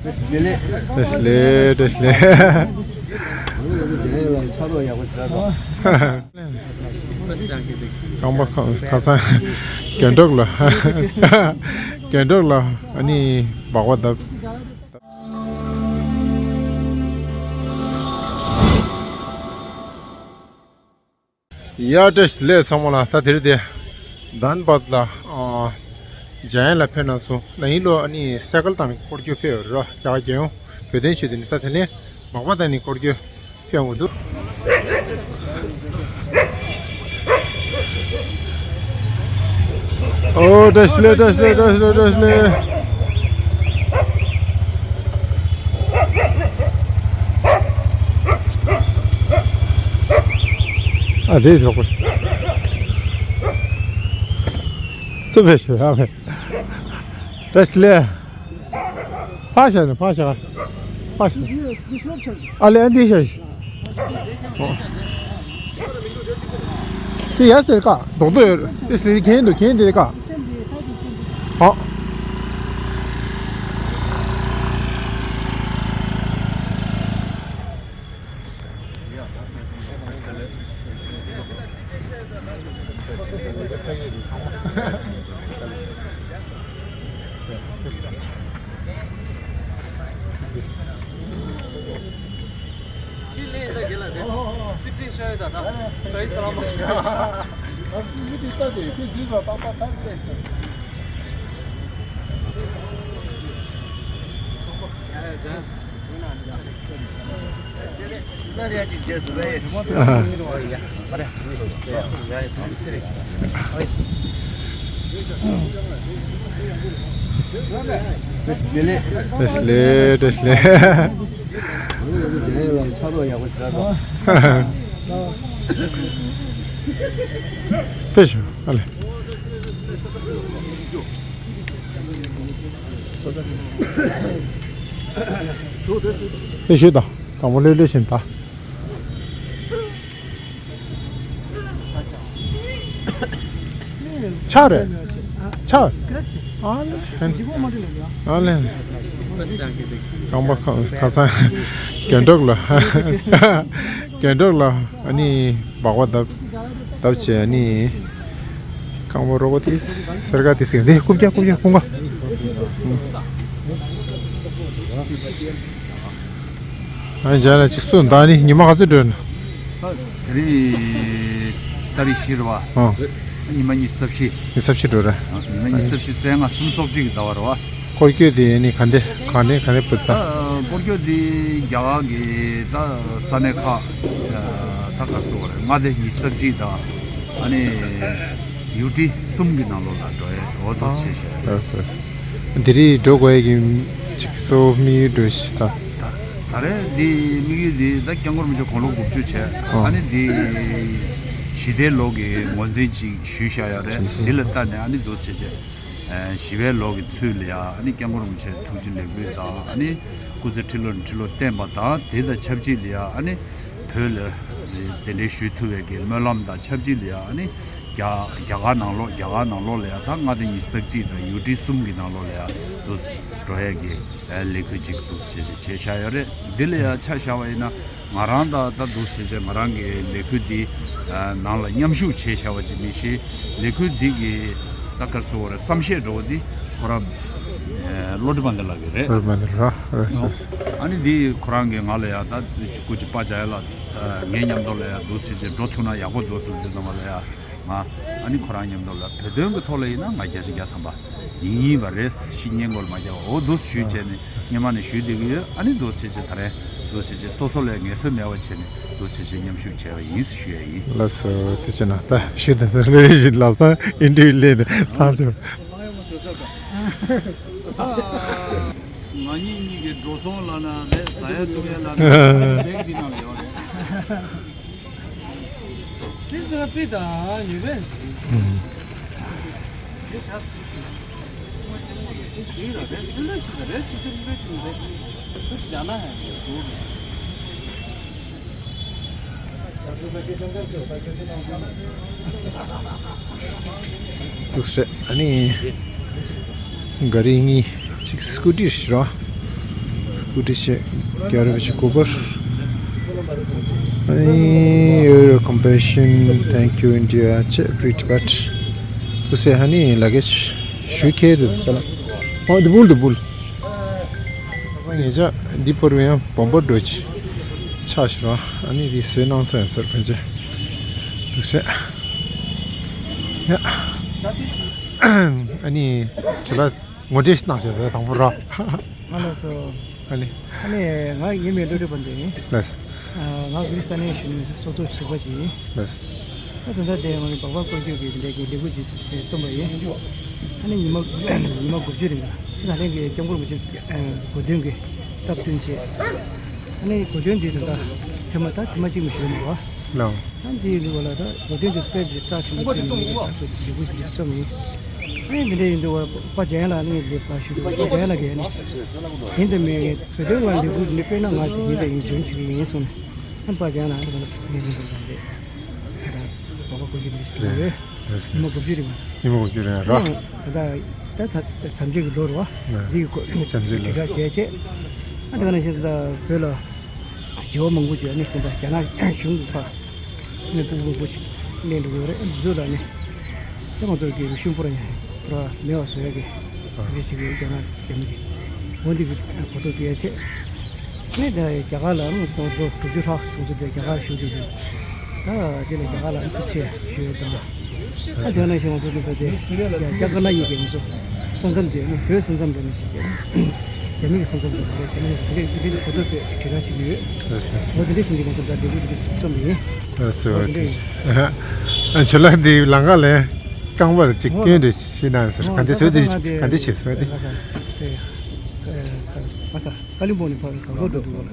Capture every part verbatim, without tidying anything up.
བཀྲ་ཤིས་བདེ་ལེགས། བཀྲ་ཤིས་བདེ་ལེགས། རྐང་པ་ཁ་ཁ་སང་རྒན་གྲོགས་ལ། རྒན་གྲོགས་ལ་ཨ་ནི་སྦག་སྦག་བརྡབས། ཡ། བཀྲ་ཤིས་བདེ་ལེགས་ཚང་མ་ལ། ད་དེ་རིང་དེ་དཱན་བད་ལ་ཨ་འཇམ་དབྱངས་ལ་ཕེབས་གནང་སོང་། ན་ཧིང་ལོ་ཨ་ནི་སེ་ཀལ་དང་སྐོར་སྐྱོད་ཕེབས་ཡོད་རེད། རྒྱ་གར་རྒྱལ་ཡོངས་བོད་དོན་ཆེད་དུ་ནི། ད་དེ་ནས་སྦག་སྦག་བརྡབས་ནས་སྐོར་སྐྱོད་ཕེབས་ཡོང་གི་འདུག། ཨོ། བཀྲ་ཤིས་བདེ་ལེགས། བཀྲ་ཤིས་བདེ་ལེགས། བཀྲ་ཤིས་བདེ་ལེགས། བཀྲ་ཤིས་བདེ་ལེགས། ཨ། དེ་ཟོག་པོ་ཚུར་ཕེབས་ཤིག། ཨ་ལེ། བཀྲ་ཤིས་བདེ་ལེགས། ཕར་བཞག་ནས། ཕར་བཞག། ཕར་བཞག། ཨ་ལེ། ཨ། འདི་བཞག་ཤིག། ཨོ། དེ་ཡ་ཟེར་ཀ་རྡོག་རྡོག་ཡོད། དེ་ཟེར་གྱེན་དུ། གྱེན་དེ་ཀ། ཨོ། ཁྲིད་ལེན་ད་དགེ་ལ་རེད། ཚིག་ཁྲིད་ཤ་ཡོད་ད་ད། སའི་སླ་མ། ཨ་ཙི་མི་དེ་ལྟ་དེ་དེ་ཟིག་ཟ་ཏག་ཏག་ཏག་ལས་ཟེར། ཡ་ཡ་ཇ། བཀྲ་ཤིས་བདེ་ལེགས། བཀྲ་ཤིས་བདེ་ལེགས། བཀྲ་ཤིས་བདེ་ལེགས། ཕེབས་ཤོག། ཨ་ལེ། ཨེ་ཞུ་དང་། དང་པོ་ལྷོད་ལྷོད་བཞིན་ད། ཆ་རེད། ཆ། ཨ་ལེ། ཨ་ལེ། རྐང་པ་ཁ་ཁ་སང་རྒན་གྲོགས་ལ། རྒན་གྲོགས་ལ་ཨ་ནི་སྦག་སྦག་བརྡབས། བརྡབས་བྱས་ཨ་ནི། རྐང་པ་རོགས་པ་དེས་སེར་ཀ་དེས་འདི་རྐུབ་བཀྱག་རྐུབ་བཀྱག་ཁོང་ཁ། ཨ་ནི་བྱས་ན་ཅིག་སུ་ད་ནི་ཉི་མ་ག་ཚོད་འགྲོ་ན། དེ་རིང་ཏ་རིག་བཞི་རེད་བ། ཨ། ཉི་མ་ཉི་ཤུ་རྩ་བཞི། ཉི་ཤུ་རྩ་བཞི་འགྲོ་རེད། ཉི་མ་ཉི་ཤུ་རྩ་བཞི་བཙས་ལྔ་གསུམ་སོག་གཅིག་གི་ཟླ་བ་རེད་བ། སྐོར་སྐྱོད་དེ་ནི་ག་འདྲ་ག་ནས་ག་ནས་བུད་ད། ཨ། སྐོར་སྐྱོད་དེ་རྒྱ་གར་གྱི་ད་ས་གནས་ཁག་ད་ག་སོ་རེད། མངའ་སྡེ་ཉི་ཤུ་རྩ་གཅིག་དང་ཨ་ནི་ཡུ་ཊི་གསུམ་གྱི་ནང་ལོགས་ལ་འགྲོ་ཡས་འོ་ཐུགས་རྗེ་ཆེ་ཞུ། ལགས་སོ། འདི་རིགས་འགྲོ་དགོས་ཡས་ཀྱི་ཅིག་གཙོ་བོ་དམིགས་ཡུལ་འགྲོ་ཞིག་ད། ད་ད་རེས་འདི་དམིགས་ཡུལ་འདི་ད་སྐྱབས་མགོན་རིན་པོ་ཆེ་དགུང་ལོ་དགུ་བཅུ་བྱས། ཨ་ནི་འདི་ཞི་བདེའི་ལོ་གི་ངོས་འཛིན་ཅིག་ཞུས་བཞག་ཡོད་རེད། འདི་ལ་བལྟས་ནས་ཨ་ནི་འདུག་བྱས་བྱས། ཨ། ཞི་བའི་ལོ་གི་ཚུལ་ལ་ཡ་ཨ་ནི་སྐྱབས་མགོན་རིན་པོ་ཆེ་ཐུགས་རྗེ་ལེགས་འབུལ་དང་ཨ་ནི་སྐུ་ཚེ་ཁྲི་ལོ་ནས་ཁྲི་ལོ་བརྟན་པ་དང་། དེ་དང་ཆབས་ཅིག་ལ་ཡ་ཨ་ནི་བོད་ལ་གདན་འདྲེན་ཞུ་ཐུབ་པའི་གི་སྨོན་ལམ་དང་ཆབས་ཅིག་ལ་ཡ་ཨ་ནི་རྒྱ་རྒྱ་གར་ནང་ལོགས་རྒྱ་གར་ནང་ལོགས་ལ་ཡ་ད་མངའ་སྡེ་ཉི་ཤུ་རྩ་གཅིག་དང་ཡུ་ཊི་གསུམ་གྱི་ནང་ལོགས་ལ་ཡ་འདུག་འགྲོ་ཡས་ཀྱི་ལས་འགུལ་ཅིག་འདུག་བྱས་བྱས་བྱས་བཞག་ཡོད་རེད། འདི་ལ་ཡ་ཆ་བཞག་པ་ཡིན་ན། ང་རང་ད་ད་འདུག་བྱས་བྱས་ང་རང་གི་ལས་འགུལ་འདི་ནང་ལ་མཉམ་ཞུགས་བྱས་བཞག་པ་ཅིག་མི་ཤེས། ལས་འགུལ་འདི་གི་ད་ག་རེ་ཟེར་དགོས་རེད། བསམ་ཤེས་འགྲོ་བ་འདི་ཁོ་རང་བློ་གྲོས་དཔལ་ལྡན་ལགས་ཀྱི་རེད། བློ་གྲོས་དཔལ་ལྡན་ར་རེད། ཨ་ནི་འདི་ཁོ་རང་གིས་ང་ལ་ཡ་ད་སྐུ་མཁྱེན་པ་འཇམ་དབྱངས་ལགས་ངའི་མཉམ་དུ་ལ་ཡ་འདུག་བྱས་བྱས་འགྲོ་ཐུབ་ན་ཡག་པོ་འདུག་ཟེར་དུས་ཙམ་པ་ལ་ཡ། ང་ཨ་ནི་ཁོ་རང་མཉམ་དུ་ལ་བོད་དོན་གྱི་ཐོག་ལ་ཡིན་ན་ང་བརྒྱ་ཆ་བརྒྱ་ཐམ་པ་ཡིན་ཡིན་པ་རེད། ཤི་སྙིང་མགོ་ལ་མ་རྒྱག་པ་འོ་འདུག་ཞུས་བྱས་ནས་སྔོན་མ་ནས་ཞུས་བསྡད་ཀྱི་ཡོད། ཨ་ནི་འདུག་བྱས་བྱས་ད་རེས་འདུག་བྱས་བྱས་སོ་སོ་ལ་ངལ་གསོ་མེད་པ་བྱས་ནས་འདུག་བྱས་བྱས་མཉམ་ཞུགས་བྱས་པ་ཡིན་ཞུ་ཡ་ཡིན། ལགས་སོ། དེ་བྱས་ན་ད་ཞུ་དང་ལས་བཞིན་ལབ་སང་ཨིན་ཊར་བིའུ་ལས་ནས་ཐང་ཆོག། ང་གཉིས་གཉིས་ཀྱི་འགྲོ་སོང་ལབ་ན་རེད། ཟ་ཡ་འཐུང་ཡ་ལབ་ན་རེད། འདི་ནང་ཡོད་རེད། This is a bit, uh, you win. This helps you. This is the rest, the rest, the rest, the rest. Good, जाना है। འདུག་སེ་ཨ་ནི་ག་རེ་ཡིན། ཅིག་སྐུ་ཊི་རེད་རོ། Good to see you. Your compassion, thank you, India. Free Tibet. To say, honey, luggage, shoe case, chala. Oh, the bull, the bull. ང་ཚང་ངེད་ཅག་འདི་བར་བའི་ཡང་བོམ་པ་འགྲོ་ཆ་ཆགས་ཤི་རོ། ཨ་ནི་འདི་བཟོས་གནང་ས་ཡིན་ཟེར་ཕན་ཆད་འདུག་ཤེ། ཡ། ཨ་ནི་ཇོ་ལགས་ངོ་སྤྲོད་ཞིག་གནང་ཤེ་ཟེར་དང་པོ་རོ། ང་ལ་སོ། ཨ་ནི། ཨ་ནི་ང་ཡིན་མེད་བློ་གྲོས་པ་འདི་ཡིན། ལགས། ང་གི་ས་གནས་གཞོན་ནུ་ཚོགས་གཙོ་ཟུར་པ་ཞིག་ཡིན། ལགས། ད་ད་ལྟ་དེ་ང་ཚོ་སྦག་སྦག་སྐོར་སྐྱོད་ཀྱི་འདི་འདྲའི་ལས་འགུལ་ཅིག་གསུངས་པ་ཡིན། ཨ་ནི་ཉི་མ་ཉི་མ་དགུ་བཅུ་རིང་ལ་ད་ལན་གྱི་སྐྱབས་མགོན་རིན་པོ་ཆེ་གོ་སྟོན་གྱི་སྟབས་བསྟུན་བྱས། ཨ་ནི་གོ་སྟོན་འདི་ད་ལྟ་ཐེངས་མ་ད་ཐེངས་མ་གཅིག་མ་ཞུས་མ་རེད་པ། ལགས། ཨ་འདི་ཡིན་དུས་བ་ལ་ད་གོ་སྟོན་འདི་དཔེ་འདི་རྩ་ཆེན་པོ་བརྩིས་ནས་ད་ལྟ་ལས་འགུལ་འདི་རྩོམ་ཡིན། ཨ་ནི་འདི་འདྲ་ཡིན་དུས་བ་ལ་པ་འཇམ་དབྱངས་ལགས་ནི་ལས་པ་ཞུ་དུས་པ་འཇམ་དབྱངས་ལགས་ཀྱིས་ནི་ཡིན་དང་མིན་གོ་སྟོན་ང་ལས་འགུལ་འདི་དཔེར་ན་ང་ཡིན་དང་ཡིན་འཇོན་བྱེད་ཀྱི་ཡིན་གསུངས་ནས། ཨ་པ་ཅང་ན་ཨ་ནི་ང་ལ་ཐུག་ནས་ནི་ཀུན་ཙང་རེད། ད་ལྟ་ཟོག་པ་ཀུན་གྱི་མི་ཞིག་རེད། ཡོད། ཉི་མ་དགུ་བཅུ་རིང་བ། ཉི་མ་དགུ་བཅུ་རིང་རོ། ད་ད་ད་ད་བྱམས་ཆོས་ཀྱི་ལོ་རོ། འདི་གི་སྐོར་བྱམས་བརྩེའི་ལོ། དྲིལ་བསྒྲགས་བྱས་བྱས། ཨ་ད་ག་ནང་བཞིན་ད་བོད་ལ་བྱེད་པ་མང་པོ་བྱས་ནས་ཟིན་པ་རྒྱ་ནག་གཞུང་གི་ཕ་ནས་སྤུ་གུ་མང་པོ་ཞིག་གླེང་འགྲོ་གི་ཡོད་རེད། ཨ་འདི་ཚོ་ལ་ནི་ད་ང་ཚོ་གི་ཤུགས་པོ་ར་ཉ་ར་མེད་པ་བཟོ་ཡ་གི་ཐུགས་རྗེ་ཆེ་གི་རྒྱ་ནག་རྒྱ་མི་གི་འོ་འདི་གི་གོ་རྟོགས་སྤེལ་ཡ་ཆེད། ནི་ད་རྒྱ་གར་ལ་ང་ཚོ་ལོ་དྲུག་ཅུ་ལྷག་སོང་ཚུལ་དེ་རྒྱ་གར་བཞུགས་དུས་དེ། ད་དེ་ལ་རྒྱ་གར་ལ་ཐུགས་རྗེ་ཆེ་ཞུ་ཡ་དང་། ད་དེ་ནང་བཞིན་ང་ཚོ་འདི་ད་དེ་རྒྱ་རྒྱ་དཀར་ནག་གཉིས་ཀྱི་ང་ཚོ་ས་མཚམས་དེ་ནི་བོད་ས་མཚམས་དེ་ནི་ཞིག་རྒྱ་མི་གི་ས་མཚམས་དེ་རེད་ཟེར་ནས་དེ་འདྲ་དེ་འདྲ་གོ་རྟོགས་སྤེལ་དྲིལ་བསྒྲགས་བྱེད་ཀྱི་ཡོད། ལགས་སོ། ལགས་སོ། ང་དེ་འདྲ་བྱེད་ཀྱི་ང་ཚོ་ད་འབྲས་བུ་དེ་འདྲ་རྩོམ་ཡིན། ལགས་སོ། ད་དེ་འདྲ་ཡིན། ཨ་ཁྱོད་ལ་འདི་ལམ་ཁ་ལ་རྐང་པར་ཅིག་སྐྱོན་རེ་ཤེས་ན་ཟེར། ག་འདི་བཟོས་དེ་ག་འདི་བྱེད་བཟོས་དེ། ཨ་ས། ཀ་ལིམ་པོང་ནས་ཕར་གང་གོ་འགྲོ་འདུག་ལ། ཨུ་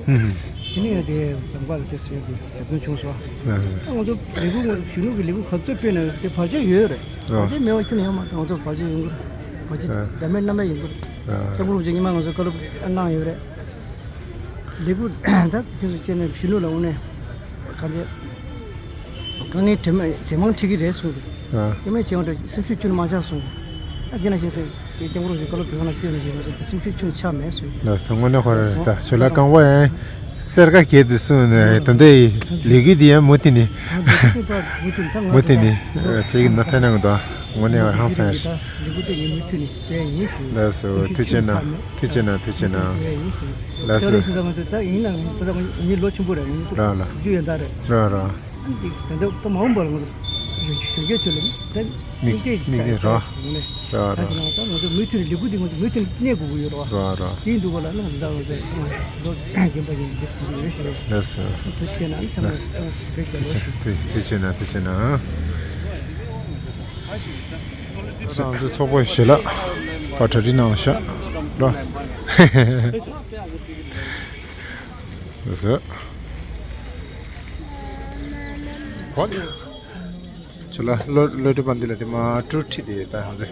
ཧུ། དེ་ནས་ཡང་དེ་གདམ་ག་ལ་དེ་ཟེར་དུས་རྒྱབ་སྐྱོར་བྱུང་སོང་། ཨ་ང་ཚོ་ལས་འགུལ་ང་ཚོ་གཞོན་ནུ་གི་ལས་འགུལ་ག་ཚོད་སྤེལ་ན་དེ་བར་ཆད་ཡོད་རེད། བར་ཆད་མེད་པ་ཁྱོན་ནས་ཡོད་མ་རེད། ང་ཚོ་བར་ཆད་ཡོང་གི་རེད། བར་ཆད་འདྲ་མིན་སྣ་མིན་ཡོང་གི་རེད། སྐྱབས་མགོན་རིན་པོ་ཆེ་ཉི་མ་ང་ཚོ་བཀའ་སློབ་གནང་ཡོད་རེད། ལས་འགུལ་ད་ཁྱོད་ཚོ་སྐྱེས་ནས་གཞོན་ནུ་ལ་འོང་ནས་ག་ཚད། དཀའ་ངལ་དྲི་མ་ཇེ་མང་འཁྲི་གི་རེད་གསུངས་འདུག་ཨ། དཀའ་ངལ་ཇེ་མང་འཁྲི་སེམས་ཤུགས་ཁྱོན་མ་ཆག་གསུངས་འདུག་ཨ་དེ་ན་བཞིན་དུ་སྐྱབས་མགོན་རིན་པོ་ཆེའི་བཀའ་སློབ་དེ་ག་ན་བརྩིས་ན་བཞིན་ང་ཚོ་སེམས་ཤུགས་ཁྱོན་ཆག་མེད་གསུངས། ལགས་སོ། དངོས་གནས་ཁོ་རང་ད་ཞོ་ལ་རྐང་པ་ཡང་སེར་ཀ་གྱེས་འདུག་གསུངས་ནས་ད་ལྟའི་ལས་འགུལ་འདི་ཡང་མུ་མཐུད་ནས་མུ་མཐུད་ནས་ཕེབས་ཀྱི་ན་ཕན་ན་གི་འདུག་དངོས་གནས་ཧང་སང་ཡ་རེད། ལགས་སོ། ཐུགས་རྗེ་གནང་། ཐུགས་རྗེ་གནང་། ཐུགས་རྗེ་གནང་། ལགས་སོ། རེད་རེད། ད་ང་ཚོ་ད་ཡིན་ན་ད་ད་ངའི་ལོ་ཆུང་པོ་རེད། ངའི་རོ་རོ། དྲུག་ཅུ་ཡན་ད་རེད། རོ་རོ། ཨ་ནི་ད་ལྟ་ད་མ་འོངས་པར་ང་ཚོ་གཞོན་སྐྱེས་ཚོ་ལ་ད་མིག་མིག་ནས་རོ། རོ་རོ། ད་ང་ཚོ་མུ་མཐུད་ནས་ལས་འགུལ་འདི་ང་ཚོ་མུ་མཐུད་ནས་གནས་དགོས་ཀྱི་ཡོད་རོ། རོ་རོ། དེ་ཡིན་དུས་ག་ལ་ང་ཚོ་ད་ང་ཚོ་ལོ་རྒན་པ་ཡིན་འདི་སུ་ཡོད་ཞུ་རོ། ལགས་སོ། ཐུགས་རྗེ་གནང་། ཚང་མ་བོད་རྒྱལ་ལོ་ཞུ། ཐུགས་རྗེ་གནང་། ཐུགས་རྗེ་གནང་། ང་ཚོ་ཚོགས་པ་ཞལ་ལག་པ་གྲ་སྒྲིག་གནང་ཤག་རོ། ཟེར། ཁྱོད་ལ་བློ་བློ་གྲོས་པ་འདི་ལ་དེ་མ་སྤྲུལ་ཁྲིད་དེ་ད་ཧང་ཟེར།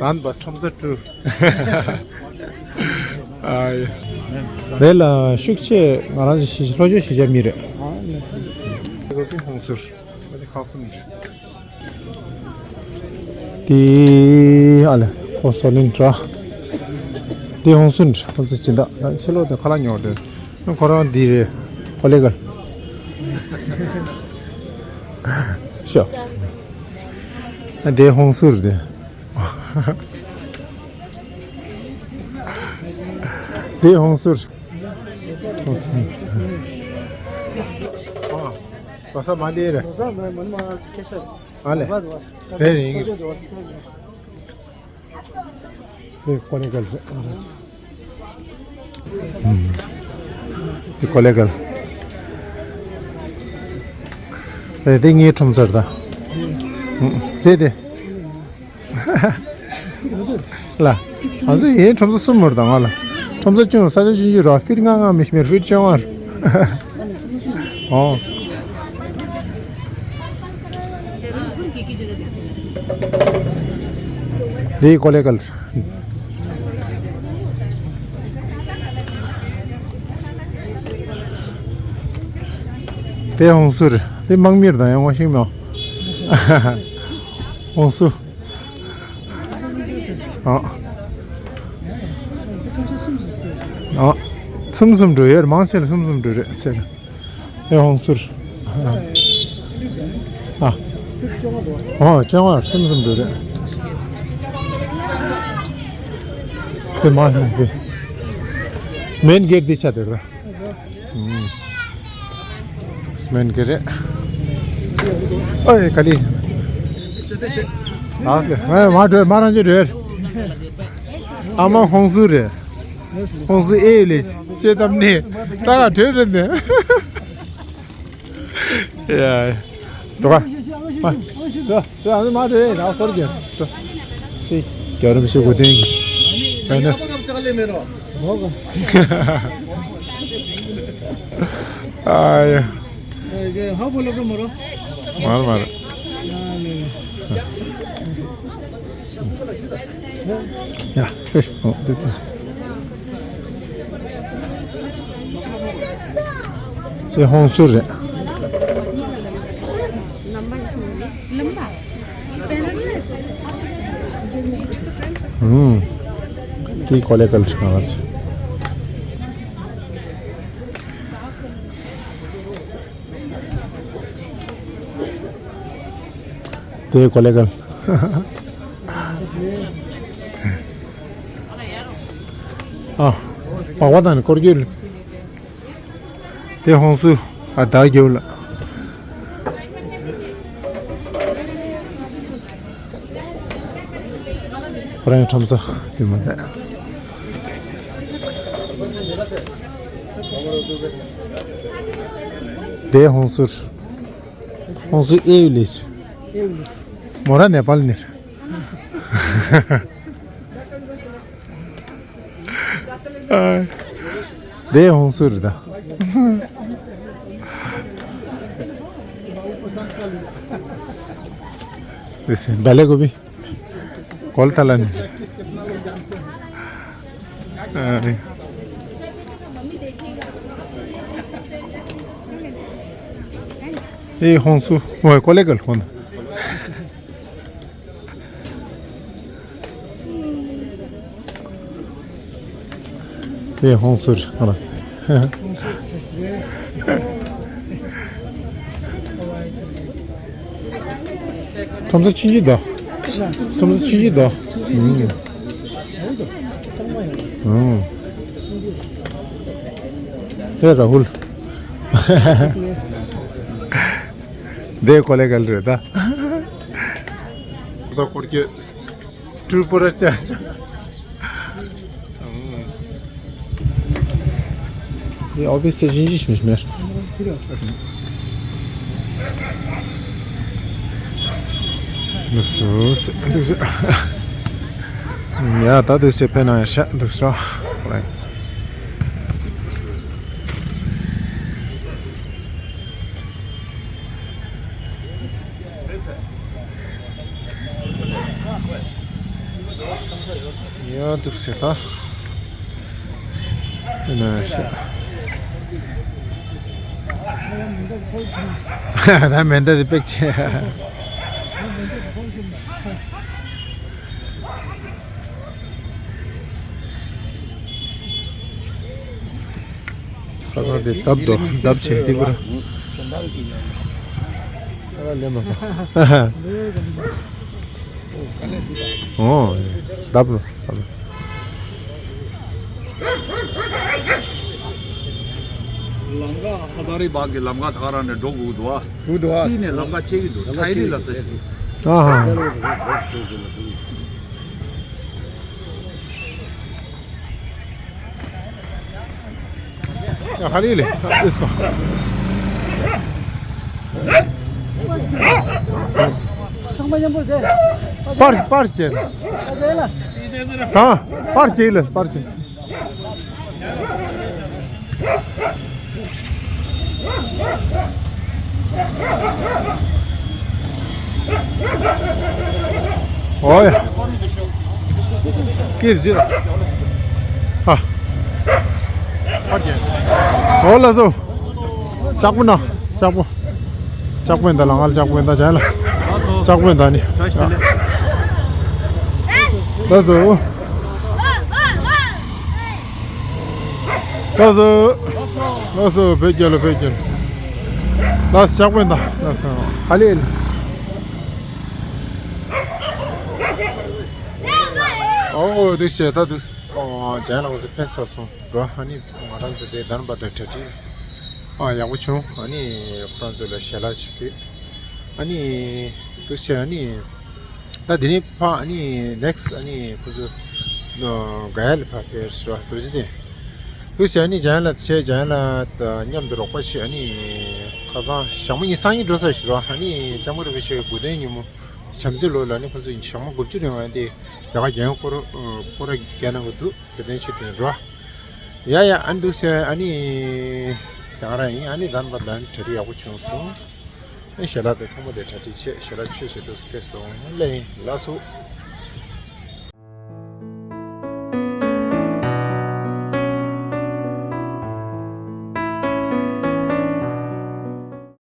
དམ་པ་ཁྲོམ་ཚ་སྤྲུལ། ཨ་ཡ། རེད་ལ་ཤུགས་ཆེ་ང་རང་ཚོ་ལྷོ་ཕྱོགས་གཞིས་ཆགས་མི་རེད། ཨ་ལ་སི། ཧོང་ཟུར། ཁག་གསུམ་རེད། དེ་ཨ་ལེ་ཁོ་སོ་ལིན་ཏྲ། དེ་ཧོང་སུན་ཁོ་ཚོ་སྦྱིན་བདག་ད་ཕྱི་ལོགས་དེ་ཁ་ལག་ཉོ་དེ་ཁོ་རང་འདི་རེད། ཁོ་ལེ་གལ་ཤོ། ཨ་དེ་ཧོང་སུར་དེ། དེ་ཧོང་སུར། ཧོང་སུར། ཨ་བ་ས་མ་དེ་རེད། ཨ་ལེ། རེད་རེད། དེ་ཀོ་ལེ་གལ་རེད། ཨུམ། དེ་ཀོ་ལེ་གལ། དེ་དེ་ངའི་ཁྲོམ་ཚར་ད། ཨུམ། དེ་དེ། ལ། ང་ཚོ་ཡིན་ཁྲོམ་ཚོ་གསུམ་མོར་དང་ང་ལ། ཁྲོམ་ཚོ་ཆུང་ས་ཆ་ཆུང་ཆུང་ར་ཕིར་ལྔ་ལྔ་མི་ཤི་མེར་ཕིར་བཅོ་ལྔ་ར། ཨོ། འདི་ཀོ་ལེ་གལ། དེ་ཧོང་སུར། དེ་དམག་མིར་དང་ཡང་ངོ་ཤེས་མེད། ཧོང་སུར། ཨ། ཨ། གསུམ་གསུམ་འགྲོ་ཡོད་རེད། མང་ཆེ་ལ་གསུམ་གསུམ་འགྲོ་རེད་ཟེར། ཨེ་ཧོང་སུར། ཨ། ཨོ་ཅང་བར་གསུམ་གསུམ་འགྲོ་རེད། དེ་མ་ཧོང་དེ། མེན་གེར་དེ་ཆ་དེ་ར། སྨན་གི་རེད། ཨོ་ཡེ་ག་ལི། ཨ་ལེ་ཨེ་མ་འགྲོ་མ་རང་ཅི་འགྲོ། ཨ་མ་ཧོང་སུ་རེད། ཧོང་སུ་ཨེ་ལེ་ཅེ་དམ་ནི་ད་ག་འགྲོ་རེད་ནི། ཡ། འགྲོ་ག་ཨ། ད་ཨ་ནི་མ་རེད་ད་སོར་གྱི་ད། སི་རྒྱ་རམ་ཤི་གོ་ཏིང་། ཨ་ཡ། མར་མར། ཡ་ཤོད་ཤོད། འོ་འདི་འདི། དེ་ཧོང་སུར་རེད། ཨུམ། དེ་ཀོ་ལེ་ཀལ་ང་ལ་ཚོ། དེ་ཀོ་ལེ་ཀལ། ཨ། པགས་པ་དང་སྐོར་སྐྱོད། དེ་ཧོང་སུ། ཨ་ད་རྒྱབ་ལ། ཁོ་རང་ཁྲོམ་ས་དེ་མ་རེད། དེ་ཧོང་སུར། ཧོང་སུ་ཨེ་ཡུ་ལིས། མོ་ར་ནེ་པཱལ་ནི། དེ་ཧོང་སུར་ད། དེ་སེ་བེ་ལེ་གོ་བི། གོལ་ཐ་ལ་ནི། ཨ། ཨེ་ཧོང་སུ། ཨོ་ཀོ་ལེ་ཀལ་ཧོན། དེ་ཧོང་སུར་ང་ལ། ཁྲོམ་ས་ཆུང་ཆུང་དང་། ཁྲོམ་ས་ཆུང་ཆུང་དང་། ཨུམ། ཨུམ། དེ་ར་ཧུལ། དེ་ཀོ་ལེ་ཀལ་རེད་ད། ཁྲོམ་ས་སྐོར་སྐྱོད། ཀྲུ་པུ་ར་ཅ་ཅ། ཡ་ཨོ་ཕིས་དེ་བཞིན་ཅི་ཞིམ་ཞིམ་མེར། ལགས་སོ། ལགས་སོ། ཡ་ད་དུས་ཚོད་ཕན་ན་ཡ་ཤ་འདུག་སོ། ཡ་འདུག་ཟེར་ད། ཡིན་ན་ཤ། ད་མེ་མདའ་དེ་པེག་ཆེ། ཁ་ཁ་དེ་བརྡབ་དོ་བརྡབ་བྱས་དེ་པར། ཨ་ལེ་མ་ས། ཨོ། བརྡབ་ལོ་བརྡབ་ལོ། ལམ་ཁ་ཧ་ད་རི་བག་གི་ལམ་ཁ་ད་ག་རང་ནས་འགྲོ་དགོས་འདུག་ཨ། དགོས་འདུག་ཨ། དེ་ནས་ལམ་ཁ་ཆེ་གི་འདུག་ལམ་ཁ་ཐའི་རི་ཆེ་ལ་ས་ཞིག་འདུག་ཨ་ཧ། ཡ་ཧ་ལི་ལེ། ཨིས་ཀོ། པར་པར་ཅེ། ཨ། པར་ཅེ་ལེ་པར་ཅེ། ཨོ་ཡ། ཀིར་ཇི། ཨ། ཨོ་ལ་སོ། ལྕགས་པོ་ན། ལྕགས་པོ། ལྕགས་པོ་ཡིན་ད་ལ་ང་ལ་ལྕགས་པོ་ཡིན་ད་ཇ་ལ། ལགས་སོ། ལྕགས་པོ་ཡིན་ད་ནི། བཀྲ་ཤིས་བདེ་ལེགས། ལགས་སོ། ལགས་སོ། ལགས་སོ། བོད་རྒྱལ་ལོ། བོད་རྒྱལ་ལོ། ལགས་སོ། ཇག་པོ་ཡིན་ད། ལགས་སོ། ཧ་ལས། ཨོ་འདུག་བྱས་ད་འདུག་ཨོ་ཇན་ལགས་ཚོ་ཕེབས་ཚར་སོང་འགྲོ། ཨ་ནི་ང་རང་ཚོ་དེ་དན་པ་དང་གྲ་སྒྲིག་ཨ་ཡག་པོ་བྱུང་། ཨ་ནི་ཁོ་རང་ཚོ་ལ་ཞལ་ལག་ཅིག་ཕུལ། ཨ་ནི་འདུག་བྱས་ཨ་ནི། ད་དེ་ནས་ཕར་ཨ་ནི་ནེགསི་ཨ་ནི་ཁོ་ཚོ་ནོ་ག་ཡ་ལ་ཕར་ཕེབས་ར་རྡོ་རྗེ་གདན། འདུག་བྱས་ཨ་ནི་ཇན་ལགས་བྱས་ཇན་ལགས་དང་མཉམ་དུ་རོགས་པ་བྱས། ཨ་ནི་ཁ་སང་ཞག་མ་གཉིས་སང་ཉིན་འགྲོ་ཚར་ཞིག་ར། ཨ་ནི་སྐྱབས་མགོན་རིན་པོ་ཆེ་དགུང་སྟོན་ཉིན་མོ་བྱམས་བརྩེའི་ལོ་ལ་ཨ་ནི་ཁོ་ཚོ་ཞག་མ་དགུ་བཅུ་རིང་བ་དེ་རྒྱ་གར་རྒྱལ་ཡོངས་སྐོར་སྐོར་ར་རྒྱག་གནང་གི་འདུག་དགུང་སྟོན་ཆེད་དུ་ར། ཡ་ཡ། ཨ་ནི་འདུག་བྱས་ཨ་ནི་ད་ག་རང་ཡིན། ཨ་ནི་དན་པ་ལ་ཨ་ནི་གྲ་སྒྲིག་ཡག་པོ་བྱུང་སོང་། ཨེ་ཞལ་ལག་དེ་ཚང་མ་དེ་གྲ་སྒྲིག་བྱས། ཞལ་ལག་མཆོད་བྱས་འདུག་ཕེབས་སོང་། ལགས་ཡིན། ལགས་སོ།